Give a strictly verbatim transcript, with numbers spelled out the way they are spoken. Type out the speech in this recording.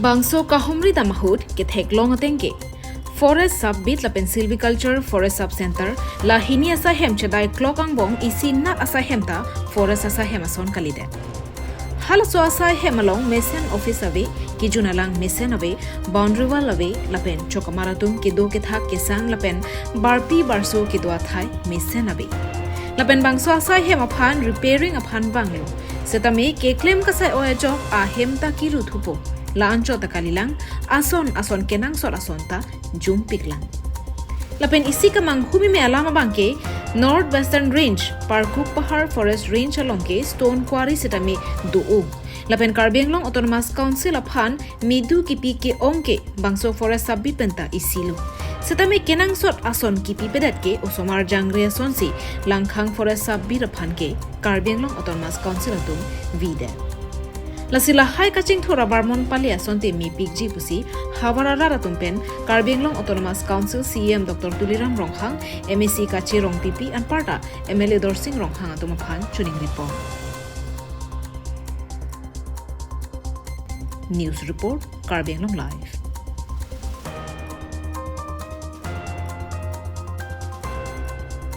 Bangso kahumri dam ahut ketheklong ateng ke Forest Sub Beat lapen Silviculture Forest Sub Center la hini asaihem chedai klok angbong isi nat asaihem ta forest asaihem ason kalidet. Halaso asaihem along mesen office ave, kejun alang mesen ave, boundary wall ave, lapen chokamar atum kedo kethak kesang lapen barpi barso kedo athai mesen ave. Lapen bangso asaihem aphan repairing aphan vanglo. Setame keklem kasai-oi ajok ahem ta kiru thupo. La-anchot ta kalilang, ason ason kenangsot ason ta jumpiklang. Lapen isi kamanghumeme alam abang ke North Western Range, Parkuk Pahar Forest Range along ke stone quarry setame do-o. Lapen Karbi Anglong Autonomous Council aphan medu kipi ke-ong ke bangso Forest Sub Beat penta isilo. Setame kenangsot ason kipipedet ke osomar jangre asonsi Langkhang Forest Sub Beat aphan ke Karbi Anglong Autonomous Council atum videt. Lasi lahai kachingthur abarmon pali asonte mepikji pusi havar arat atum pen Karbi Anglong Autonomous Council C E M Doctor Tuliram Ronghang, M A C Kache Rongpipi anparta M L A Dorsing Ronghang atum aphan choningri pon. News report, Karbi Anglong Live.